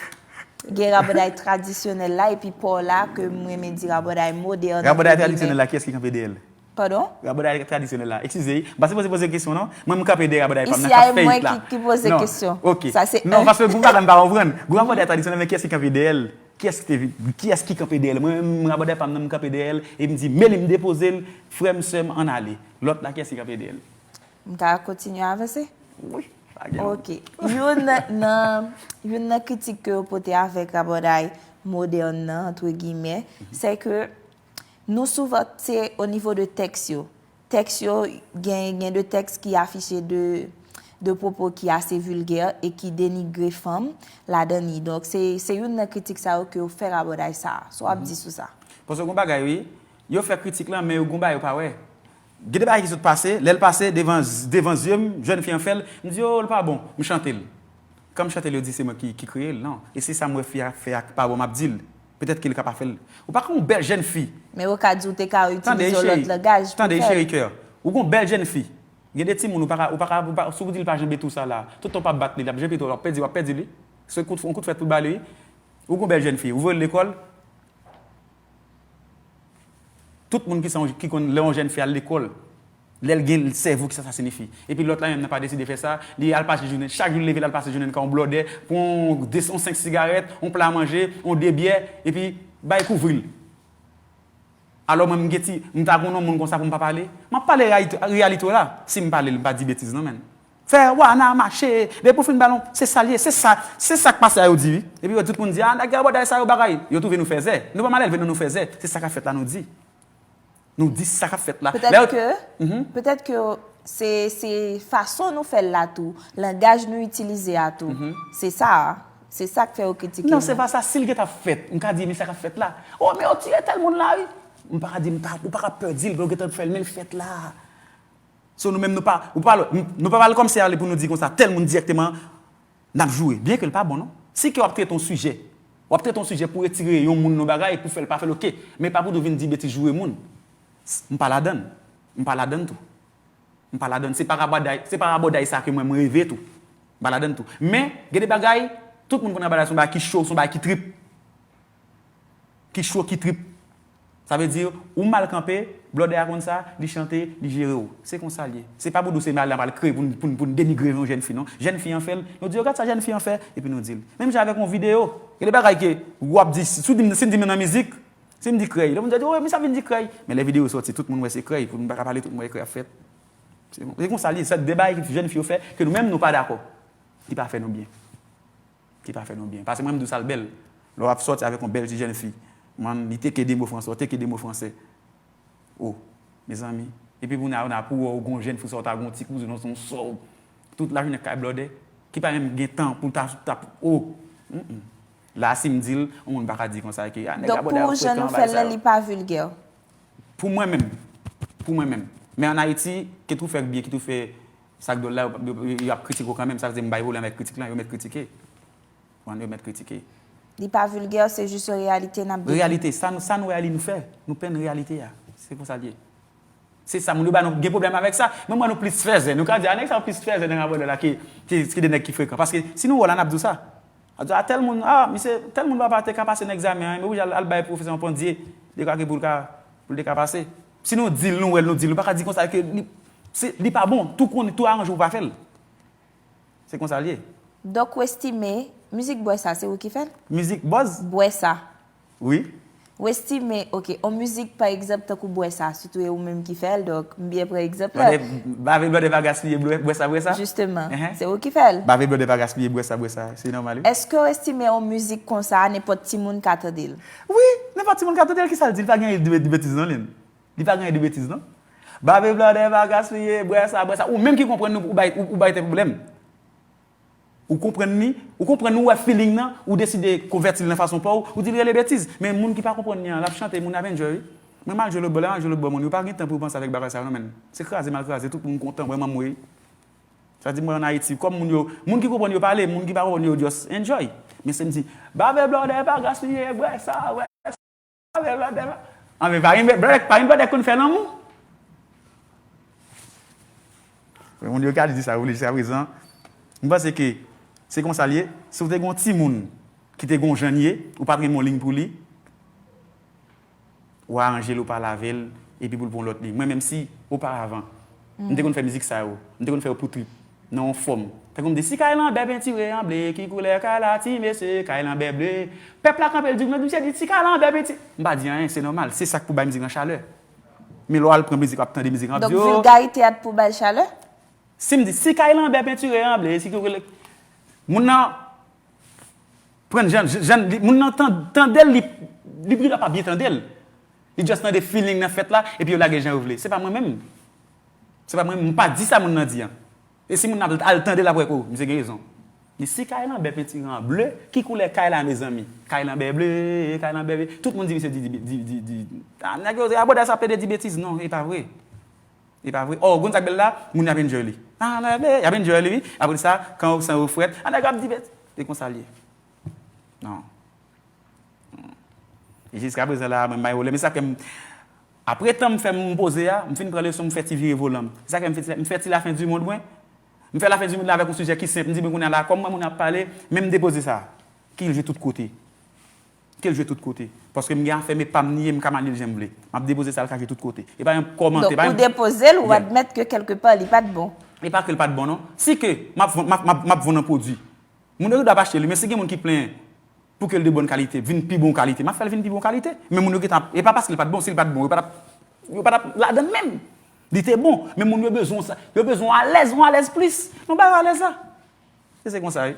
Gen Rabòday tradisyonèl la, epi pa w la, ke m renmen di Rabòday modèn. Rabòday tradisyonèl la, kiyès ki kanpe dèyè l? Padon? Rabòday tradisyonèl la. Eskize, m pa sipoze poze kesyon non. Mwen, m kanpe dèyè Rabòday pa m nan Isi a k ap e fè mwen it la. ki, ki poze Non. Kesyon. Ok. Sa se Non, un. Paske pou madanm pa konprann. Gwo Rabòday tradisyonèl, men kiyès ki kanpe dèyè l? Kiyès ki te vin? Kiyès ki kanpe dèyè l? Mwen, menm Rabòday pa m nan, m kanpe dèyè l. E m di, men li m depoze l, frè m, sè m, ann ale. Lòt la, kiyès ki kanpe dèyè l? M ka kontinye avanse? Wi, pa gen. Ok. Youn nan, youn nan kritik ke yo pote avèk Rabòday modèn nan, entre guillemets, se ke nou souvan, se o nivo de tèks yo. Tèks yo, gen, gen de tèks ki afiche de, de pwopo ki ase vilgè e ki denigre fanm ladan li. Donk, se, se youn nan kritik sa yo ke yo fè Rabòday sa a. Sa w ap di sou sa? Paske gon bagay, wi, yo fè kritik lan, men yo gon bagay yo pa wè. Gen de bagay ki sot pase, lè l pase devan, devan zye m, jèn fi an fè l, m di, o, l pa bon, m chante l. Kan m chante l, yo di se mwen ki, ki kreye l, non. E se sa m wè fi a fè a ki pa bon, m ap di l. Petèt ke l ka pa fè l. Ou pa ka yon bèl jèn fi. Men yo ka di w te ka Tande, itilize yon cheri. lòt langaj pou Tande, fè l. Cheri kè. Ou gon bèl jèn fi. Gen de timoun, ou pa ka, ou pa ka, ou pa, si w di l pa janbe tou sa la, tout tan w pa bat li, l ap janbe tou, w ap pèdi, w ap pèdi li. Se kout, yon kout fèt pou l ba li, wi. Ou gon bèl jèn fi, ou voye l lekòl. Tout moun ki sa, ki konn lè yon jèn fi al lekòl, lè l gen sèvo, kisa sa siyifi. Epi lòt la menm nan pa deside fè sa, li al pase jounen, chak jou l leve, l al pase jounen nan kay yon blòdè, pran yon de, yon senk sigarèt, yon pla manje, yon de byè, epi bay kouvri l. Alò mwen m gen ti, m ta konn yon moun konsa pou m pa pale? M ap pale reyalite, reyalite w la. Si m pale l, m pa di betiz non, menn. Fè wana mache, depi w fin balon, se sa l ye, se sa, se sa k pase a yo di wi. Epi yo tout moun di, a nèg Rabòday sa yo bagay. Yo twouve nou fèzè. Nou pa mal elve non, nou fèzè. Se sa k ap fèt la nou di. Nou di sa k ap fèt la. Lè yo- Petèt ke, petèt ke se, se fason nou fè l la tou, langaj nou itilize a tou. Se sa, se sa k fè yo kritike Non, se nou. Pa sa, si l gentan fèt, m ka di men sa k ap fèt la. O men yo tire tèl moun la wi. M pa ka di, m pa, ou pa ka pè di l, men yo gentan fè l, men l fèt la. So nou menm nou pa, ou pa, nou pa pale kòmsi ale pou nou di konsa, tèl moun dirèkteman, n ap joure. Byen ke l pa bon non. Si ke w ap trete yon sijè, w ap trete yon sijè pou retire yon moun nan bagay, pou fè l pa fè l, oke. Men pa pou nou vin di betiz joure moun. M pa ladann. M pa ladann tou. M pa ladann. Se pa rabòday, se pa rabòday sa ke mwen m reve tou. M pa ladann tou. Men, gen de bagay, tout moun konn rabòday se yon bagay ki cho, se yon bagay ki trip. Ki cho, ki trip. Sa vle di, ou mal kanpe, blòdè a konn sa, li chante, li jere w. Se konsa l ye. Se pa pou di w se mal n ap al kreye pou n, pou n, pou n denigre yon jèn fi, non. Jèn fi an fè l, nou di yo, gad sa jèn fi an fè, epi nou di l. Menm jan avèk yon videyo, gen de bagay ke w ap di, si, si w di m, si m di m nan mizik, si m di krèy, lè moun di, o, men sa vin di krèy. Men lè videyo sòti, tout moun wè se krèy, pou nou pa ka pale tout moun wè krèy ap fèt. Se kon-, se konsa l ye, se de bagay jèn fi yo fè, ke nou menm nou pa dakò. Li pa fè nou byen. Ki pa fè nou byen. Paske mwen, m di w sa l bèl. Lè w ap sòti avèk yon bèl ti jèn fi, man, li teke de mo fransè, w teke de mo fransè. O, mezanmi. Epi pou n a, n a pou wè w gon jèn fi sa w ta gon ti kouzin, w se yon sò. Tout lajounen k kay blòdè, ki pa menm gen tan pou l ta, ta, o. Mm, mm. La, si m di l, yon moun pa ka di konsa ke, a, nèg Donk, pou ou, jan nou fè l la, li pa vilgè? Pou mwen menm, pou mwen menm. Men ann Ayiti, ke tou fè byen, ke tou fè sa k dwòl la, yo, yo, yo ap kritike w kanmenm. Sa vle di m bay pwoblèm avèk kritik lan, yo mèt kritike. Konprann, yo mèt kritike. Li pa vilgè, se jis yon reyalite n ap dekri. Reyalite, sa nou, sa nou wè a li nou fè. Nou penn reyalite a. Se konsa l ye. Se sa, moun yo ba nou gen pwoblèm avèk sa. Mwen, mwen, nou plis fèzè. Nou ka di, a, nèg sa yo plis fèzè nan rapò de la ke, ke, ke de nèg ki frekan. Paske si nou wè la, n ap di w sa. A di, a, tèl moun, a, misye, tèl moun papa te ka pase nan egzamen an, men oblije al, al bay pwofesè yon pandye, de ka ke pou l ka, pou l te ka pase. Si nou di l, nou wè l, nou di l, nou pa ka di konsa ke li, se, li pa bon, tou konnen, tou aranje pou pa fè l. Se konsa l ye. Donk, ou estime, mizik Bwè sa, se ou ki fè l? Mizik Bòz? Bwè sa. Wi. Ou estime, ok, on mizik, pa egzanp, tankou Bwè sa, sitou e ou menm ki fè l, donk, m byen pran egzanp la. Blòdè, bave blòdè pa gaspiye bwè, bwè sa, bwè sa? Jisteman, se ou ki fè l. Bave blòdè pa gaspiye bwè sa, bwè sa, se nòmal, wi. Èske ou estime on mizik konsa, nenpòt timoun ka tande l? Wi, nenpòt timoun ka tande l, kisa l di? L pa gen de, de betiz nan li. Li pa gen de betiz, non. Bave blòdè pa gaspiye, bwè sa, bwè sa. Ou menm ki konprann nou, ou bay, ou, ou bay tèt pwoblèm. Ou konprann li, ou konprann ou wè feeling nan, ou deside konvèti l nan fason pa w, ou di l rele betiz. Men moun ki pa konprann li an, l ap chante, moun ap enjoy, wi. Mwen m al jwe lòt bò, lè m al jwe lòt bò, moun yo pa gen tan pou yo panse avèk bagay sa yo, non, men. Se kraze m al kraze, tout moun kontan, mwen m anmwe. Sa di mwen ann Ayiti, kòm moun yo, moun ki konprann yo pale, moun ki pa konprann yo just enjoy. Men se m di, bave blòdè pa gaspiye, bwè sa, bwè sa. Anben, pa gen blòdè, pa gen blòdè k konn fè lanmou. Men moun yo ka di sa, yo vle jiskaprezan. M panse ke se konsa l ye. Si w te gen yon timoun ki te gen yon jan l ye, ou pa t renmen yon liy pou li, ou aranje l, ou pale avè l, epi pou l pran yon lòt liy. Mwen menm si, oparavan, m te konn fè mizik sa yo, m te konn fè yo pou trip. Nan yon fòm. Tankou m di, si kay lan bè pentire an ble, ki koulè kay la, ti mesye, kay lan bè ble. Pèp la kanpe, l di, misye di, si kay lan bè penti-, m pa di anyen, se nòmal. Se sa k pou bay mizik lan chalè. Men lè w al pran mizik, w ap tande mizik lan, ap di, oh. Donk, vilgarite a t pou bay chalè? Si m di, si kay lan bè pentire an ble, si ki koulè, moun nan pran jan, jan, li, moun nan tan-, tande l, li, li pa byen tande l. Li just tande feeling nan fèt la, epi yo lage jan yo vle. Se pa mwen menm. Se pa mwen menm, m pa di sa moun nan di an. E si moun nan al tande l, l ap wè ke, oh, misye gen rezon. Men si kay lan bè pentire an ble, ki koulè kay la, mezanmi? Kay lan bè ble, kay lan bè ble. Tout moun di misye di, di, di, di, di. Ah, nèg yo, ah, bòdè sa plede di betiz. Non, e pa vre. E pa vre. Oh, gon sa k bèl la, moun y ap enjoy li. Ah, la, y ap enjoy li, wi. Apre sa, kan san yo frèt, ah, nèg ap di betiz. E konsa l ye. Non. E jiskaprezan la, mwen, m bay pwoblèm. E sa fè m, apre tan m fè m poze a, m fin pran leson, m fè ti vire volan m. E sa fè m fè ti, m fè ti lafen di mond, mwen. M fè lafen di mond la avèk yon sijè ki senp. M di, mwen, kounye a la, kòm mwen, moun ap pale, men m depoze sa. Ki l jwe tout kote. Ki l jwe tout kote. Paske m gen afè m e pa m li ye, m ka manye l jan m vle. M ap depoze sa, l ka jwe tout kote. E pa yon kòmantè, donk, pa yon, ou depoze l, ou admèt ke kèlkepa, li pa t bon. E pa ke l pa t bon, non. Si ke m ap vann, m ap, m ap, m ap vann yon pwodui, moun yo dwe ap achte li, men si gen moun ki plenyen, pou ke l de bòn kalite, vin pi bon kalite. M ap fè l vin pi bon kalite. Men moun yo gentan ap, e pa paske l pa t bon, si l pa t bon, yo pa t ap, yo pa t ap ladan l menm. Li te bon, men moun yo bezwen sa, yo bezwen alèz, yon alèz plis. Nou ba yo alèz la. E se konsa, wi.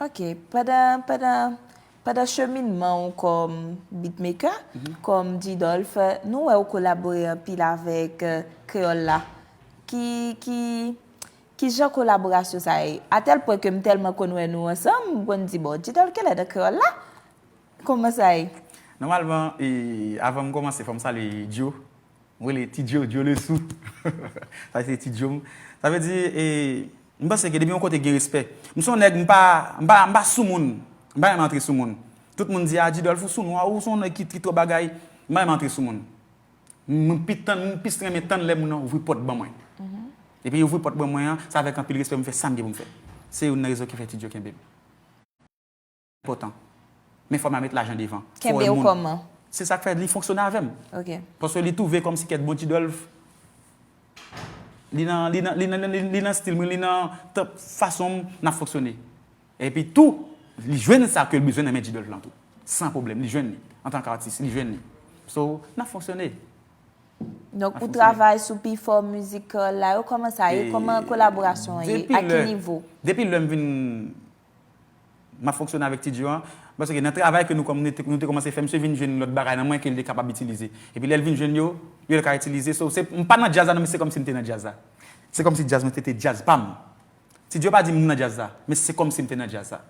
Ok, pandan, pandan, pandan cheminman w kòm beatmaker, kòm G-Dolph, nou wè w kolabore anpil avèk, euh, Kreyòl la. Ki, ki, Kijan kolaborasyon sa ye? Atèl pwen ke m tèlman konn wè nou ansanm, m konn di, bon, G-Dolph genlè nan Kreyòl la? Kòman sa ye? Nòmalman, e, avan m kòmanse, fò m salye Djo. M rele Ti Djo, Djo Lesou. Sa se Ti Djo m. Sa vle di, e, m panse ke depi yon kote gen respè. M se yon nèg, m pa, m pa, m pa sou moun. M pa renmen antre sou moun. Tout moun di, a, G-Dolph, ou sou nou, a, ou se yon nèg ki, ki twò bagay. M pa renmen antre sou moun. M pi tann, m plis renmen tann lè moun nan ouvri pòt ban mwen. Epi ouvri pòt ban mwen an, se avèk anpil respè m fè sa m gen pou m fè. Se youn nan rezon ki fè Ti Djo kenbe m. Enpòtan. Men fò m al met lajan devan. Kenbe w kòman? Se sa k fè li fonksyone avè m. Ok. Paske li twouve kòmsi kèt bon G-Dolph, li nan, li nan, li nan, li, li nan stil mwen, li nan t-, fason m ap fonksyone. Epi tou, li jwenn sa ke l bezwen nan men G-Dolph lan tou. San pwoblèm, li jwenn li. Antanke atis, li jwenn li. So, n ap fonksyone. Donk, ou travay sou pifò mizik, euh, la yo, kòman sa ye? Kòman kolaborasyon an ye? A ki nivo? Depi lè m vin, m ap fonksyone avèk Ti Djo an, paske nan travay ke nou kòm nou te, nou te kòmanse fè, misye vin jwenn lòt bagay nan mwen ke l te kapab itilize. Epi lè l vin jwenn yo, yo l ka itilize. So, se, m pa nan djaz la, non, men se kòmsi m te nan djaz la. Se kòmsi djaz mwen te, te djaz pa m. Ti Djo pa di m nan djaz la, men se kòmsi m te nan djaz la.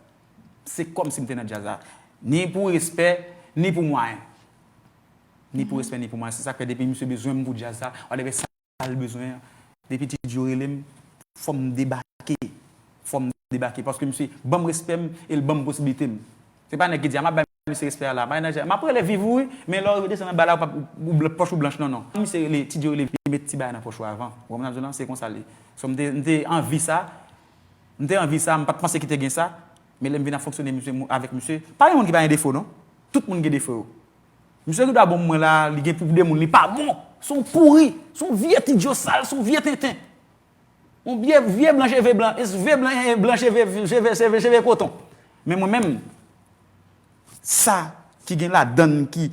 Se kòmsi m te nan djaz la. Ni pou respè, ni pou mwayen. Ni pou respè, ni pou mwayen. Se sa k fè depi misye bezwen m pou djaz la, whatever sa l bezwen an, depi Ti Djo rele m, fò m debake. Fò m debake. Paske misye ban m respè m e l ban m posiblite m. Se pa nèg ki di, a, m ap bay misye respè a la. M ap rele viv ou wi, men lè w desann anba la, ou p ap, ou, ou blan- pòch ou blanch, non, non. Misye rele, Ti Djo rele, li met ti bagay nan pòch ou avan. Ou konprann sa m di w lan? Se konsa l ye. So, m te, m te anvi sa, m te anvi sa, m pa t panse ki te gen sa, men lè m vin ap fonksyone misye, avèk misye, pa gen moun ki pa gen defo, non. Tout moun gen defo yo. Misye ki dwa bon pou mwen la, li gen pou de moun, li pa bon. Se yon pouri, se yon vye Ti Djo sal, se yon vye tenten. Yon vye, vye blan cheve blan, vye blan, blan cheve, cheve, cheve, cheve koton. Men mwen menm, sa ki gen ladann ki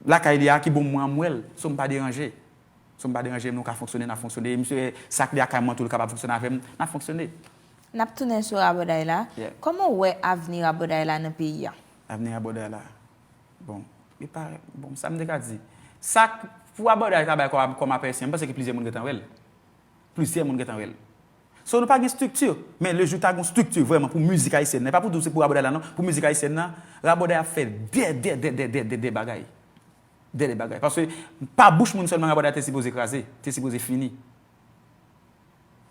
lakay li a, ki bon pou mwen an, m wè l. So m pa deranje. So m pa deranje, nou ka fonksyone, n ap fonksyone. E misye, sa k li lakay mwen tou, li kapab fonksyone avè m, n ap fonksyone. N ap tounen sou Rabòday la. Yeah. Kòman w wè avni Rabòday la nan peyi a? Avni Rabòday la. Bon, li pa, bon, sa m te ka di. Sa k, pou Rabòday ta bay kòm, kòm apèsi, m panse ke plizyè moun gentan wè l. Plizyè moun gentan wè l. So, nou pa gen estrikti, men le jou ta gen estrikti vrèman pou mizik ayisyèn nan. E pa pou di w se pou Rabòday la, non. Pou mizik ayisyèn nan, Rabòday ap fè de, de, de, de, de, de, de bagay. De, de bagay. Paske pa bouch moun sèlman Rabòday te sipoze kraze, te sipoze fini.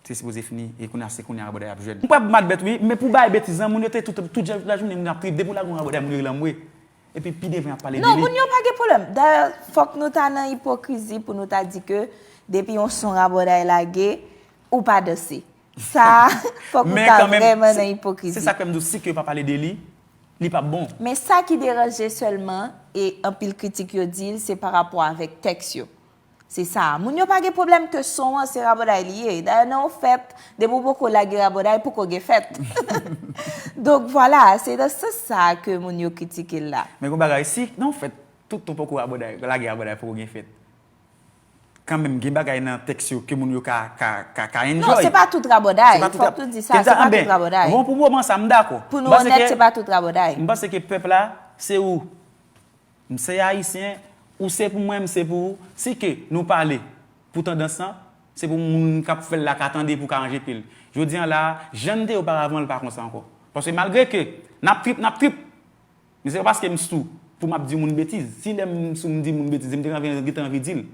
Te sipoze fini, e kounye a se kounye a Rabòday ap jwenn. M p ap mal bèt wi, men pou bay betiz lan, moun yo te tout, tout jan, tout lajounen, moun ap trip. Depi w lage yon Rabòday, moun yo rele anmwe. Epi pi devan y ap pale de li. Non, moun yo pa gen pwolèm. Dayè, fòk nou ta nan ipokrizi pou nou ta di ke depi yon son Rabòday lage, ou pa danse. Sa, fòk nou ta vrèman nan ipokrizi. Se sa k fè m di w, si ke yo pa pale de li, li p ap bon. Men sa ki deranje sèlman, e anpil kritik yo di l, se pa rapò avèk tèks yo. Se sa. Moun yo pa gen pwoblèm ke son an se Rabòday li ye. Dayè, nan yon fèt, depi w poko lage Rabòday, poko gen fèt. Donk, vwala, se nan sans sa a ke moun yo kritike l la. Men gen yon bagay, si nan yon fèt, tout tan poko Rabòday, lage Rabòday, poko gen fèt. Kanmenm, gen bagay nan tèks yo ke moun yo ka, ka, ka, ka enjoy. Non, se pa tout Rabòday. Fòk tou di sa, se pa tout Rabòday. Bon, pou moman sa, m dakò. Pou nou onèt, se pa tout Rabòday. M panse ke pèp la, se ou. M se ayisyen, ou se pou mwen, m se pou ou. Si ke nou pale pou tandans lan, se pou moun k ap fè l la ka tande, pou ka ranje pye l. Jodi an la, jan n te ye oparavan, l pa konsa ankò. Paske malgre ke n ap trip, n ap trip, men se pa paske m sou pou m ap di moun betiz. Si lè m sou m di moun betiz, m te anvi, gentan anvi di l.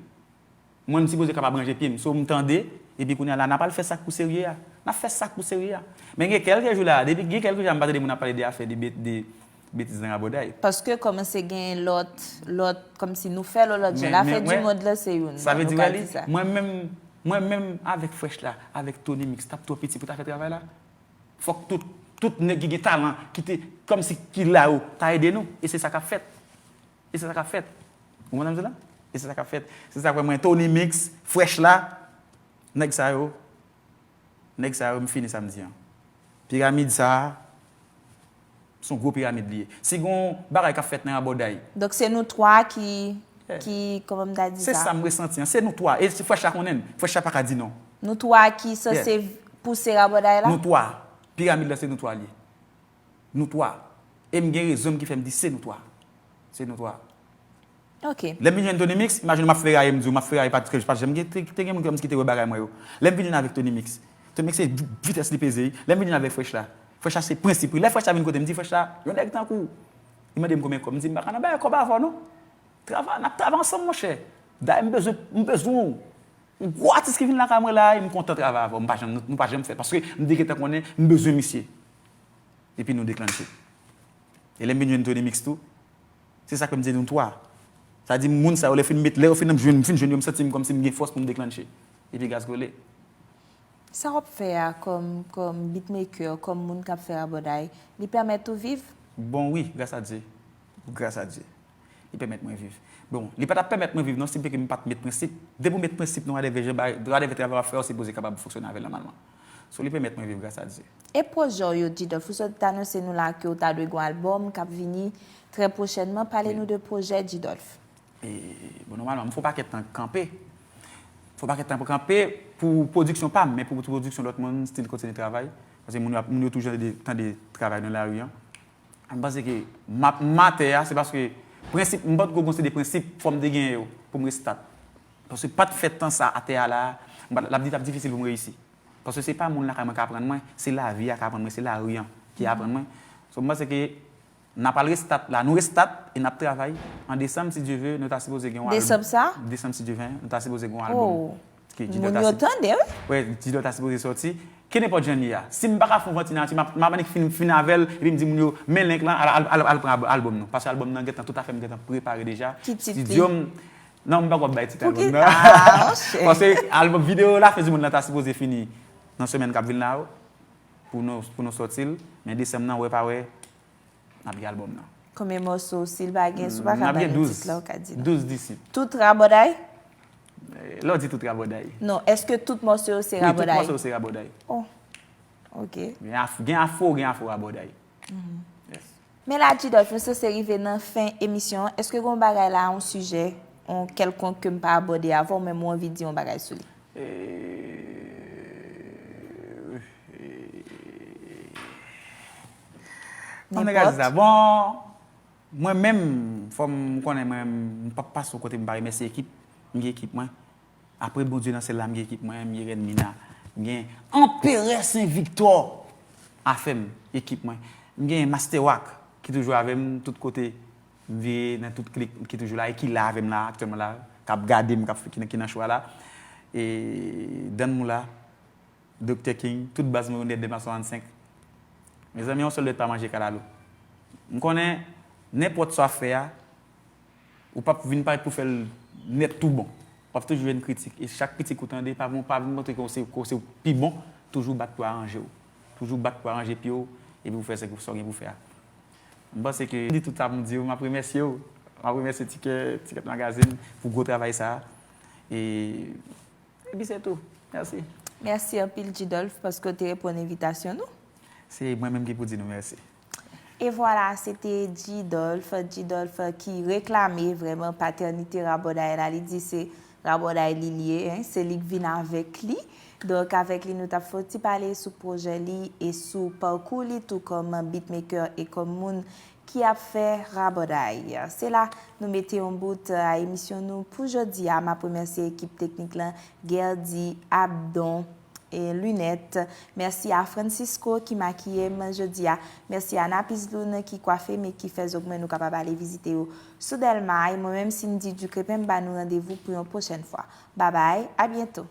Mwen, m sipoze kapab ranje pye m. So, m tande, epi kounye a la, n ap al fè sa k pou serye a. N ap fè sa k pou serye a. Men gen kèlke jou la, depi gen kèlke jou la, m pa tande moun ap pale de afè de bet-, de betiz nan Rabòday. Paske kòmanse gen lòt, lòt, kòmsi nou fè l yon lòt jan. Lafen di mond lan se youn, sa vle di, nou ka di sa. Mwen menm, mwen menm avèk Fresh la, avèk Tony Mix, t ap twò piti pou ta fè travay la. Fòk tout, tout nèg ki gen talan, ki te, kòmsi ki la yo, ta ede nou. E se sa k ap fèt. E se sa k ap fèt. Ou konprann sa m di la? E se sa k ap fèt. Se sa k fè mwen, Tony Mix, Fresh la, nèg sa yo, nèg sa yo, m fini sa m di an. Piramid sa a, se yon gwo piramid li ye. Si gen yon bagay k ap fèt nan Rabòday. Donk, se nou twa ki, ki, kòman m ta di sa? Se sa m resanti an. Se nou twa. E si Fresh la konnen l. Fresh la pa ka di non. Nou twa ki sanse pouse Rabòday la? Nou twa. Piramid la, se nou twa li ye. Nou twa. E m gen rezon m ki fè m di se nou twa. Se nou twa. Ok. Lè m vin jwenn Tony Mix, imajine w m ap feraye, m di w, m ap feraye, pa t, pa t janm gen, te, te gen moun kòmsi ki te wè bagay mwen yo. Lè m vin jwenn avèk Tony Mix, Tony Mix se vitès li peze wi. Lè m vin jwenn avèk Fresh la, Fresh la se prensip wi. Lè Fresh la vin kote m, di Fresh la, yon nèg tankou w, li mande m konbyen kòb, m di m pa ka nan bagay kòb avè w non. Travay, n ap travay ansanm monchè. Dayè m bezwen, m bezwen w. Yon gwo atis ki vin lakay mwen la, e m kontan travay avè w. M pa janm, nou pa janm fè, paske m te gentan konnen m bezwen misye. Epi nou deklanche. E lè m vin jwenn Tony Mix tou, se sa k fè m di nou twa. Sa di moun sa yo, lè fin met, lè yo fin ap jwenn, m fin jwenn yo, m santi m kòmsi m gen fòs pou m deklanche. Epi gaz kole. Sa w ap fè a kòm, kòm beatmaker, kòm moun k ap fè rabòday, li pèmèt ou viv? Bon, wi, gras a Dye. Gras a Dye. Li pèmèt mwen viv. Bon, li pa t ap pèmèt mwen viv non, si m te ke m pa t met prensip. Depi w met prensip nan whatever jan bagay, whatever travay w ap fè, w sipoze kapab fonksyone avè l nòmalman. So, li pèmèt mwen viv gras a Dye. E pwojè w yo, G-Dolph? Ou sot anonse nou la ke w ta dwe gen yon albòm k ap vini trè pwochènman. Pale nou de pwojè G-Dolph. E, bon, nòmalman, m fè yon pakèt tan kanpe. Fè yon pakèt tan kanpe pou pwodiksyon pa m, men pou pwodiksyon lòt moun, still kontinye travay. Paske moun yo ap, moun yo toujou tande, tande travay nan lari an. M panse ke m ap, m atè a, se paske prensip, m potko gon seri de prensip, fò m te genyen yo pou m restat. Paske pa t fè tan sa atè a la, m pa t, l ap di t ap difisil pou m reyisi. Paske se pa moun lakay mwen k aprann mwen, se lavi a k aprann mwen, se lari an ki aprann mwen. So, m panse ke n ap al restat la, nou restat e n ap travay. An desanm, si Dye ve, nou ta sipoze gen yon albòm. Desanm sa? Desanm, si Dye ve, nou ta sipoze gen yon albòm. Oh. Moun yo tande, wi. Wi, G-Dolph ta sipoze sòti. Ke nenpòt jan li ye a. Si m pa ka fè yon vantilatè, m ap, m ap annik fin, fin avè l, epi m di moun yo, men link lan, al, al, al, al pran albòm nou. Paske albòm nan gentan, tout afè m gentan prepare deja. Ki tit li? Studio m, non, m pa kwè bay tit albòm nan. Ah, monchè. Paske albòm, videyo La fin di mond lan ta sipoze fini nan semèn k ap vin la yo, pou nou, pou nou sòti l. Men desanm nan, wè pa wè, n ap gen albòm nan. Konbyen mòso, si l pa gen, si w pa ka ba nou tit la, ou ka di nou. Douz disip. Tout Rabòday? Eh, lè w di tout Rabòday. Non, èske tout mòso yo se Rabòday? Wi, tout mòso yo se Rabòday. Oh, ok. Gen af-, gen afro, gen afro Rabòday. Yes. Men la, G-Dolph, nou sanse rive nan fen emisyon an. Èske gen yon bagay la, yon sijè, yon kèlkonk ke m pa abòde avè w, men ou anvi di yon bagay sou li? Eh, eh, Kòman nèg a di sa? Bon, mwen menm, fò m konnen mwen, m p ap pase yon kote m pa remèsye ekip. M gen ekip mwen. Apre Bondye nan syèl la, m gen ekip mwen, m gen Rèn Mina, m gen Anperè Sen Viktò, afè m, ekip mwen. M gen Master Wack, ki toujou avè m tout kote. M vire nan tout klik ki toujou la e ki la avè m la, aktyèlman la, k ap gade m, k ap, ki, ki nan cho a la. E Danmoula, Doktè King, tout baz mwen yo nèt de ma swasannsenk. Mezanmi, yon sèl dwèt pa manje kalalou. M konnen, nenpòt sa w ap fè a, ou p ap vin parèt pou fè l nèt tou bon. W ap toujou jwenn kritik. E chak kritik ou tande, pa, pa vin montre ke w se, ke w se pi bon. Toujou bat pou aranje w. Toujou bat pou aranje pye w, epi pou fè sa w gen pou fè a. M panse ke di tout sa pou m di w, m ap remèsye w. M ap remèsye Tikè, Tikèt Magazine pou gwo travay sa a. E, epi se tou. Mèsi. Mèsi anpil, G-Dolph, paske w te reponn envitasyon nou. Se mwen menm ki pou di nou mèsi. E vwala, se te G-Dolph, G-Dolph ki reklame vrèman patènite Rabòday la. Li di se Rabòday li li ye, hein, se li k vin avèk li. Donk, avèk li, nou t ap fè yon ti pale sou pwojè li e sou pakou li, tou kòm beatmaker e kòm moun ki ap fè rabòday. Se la nou mete yon bout a emisyon nou pou jodi a. M ap remèsye ekip teknik lan, Gerdy, Abdon, e Lunèt. Mèsi a Francisco ki makiye m jodi a. Mèsi a Napis Loun ki kwafe m e ki fè zòg mwen nou kapab ale vizite yo sou Dèlma. E mwen menm, Cindy Ducrépin, m ba nou randevou pou yon pwochèn fwa. Babay, a byento.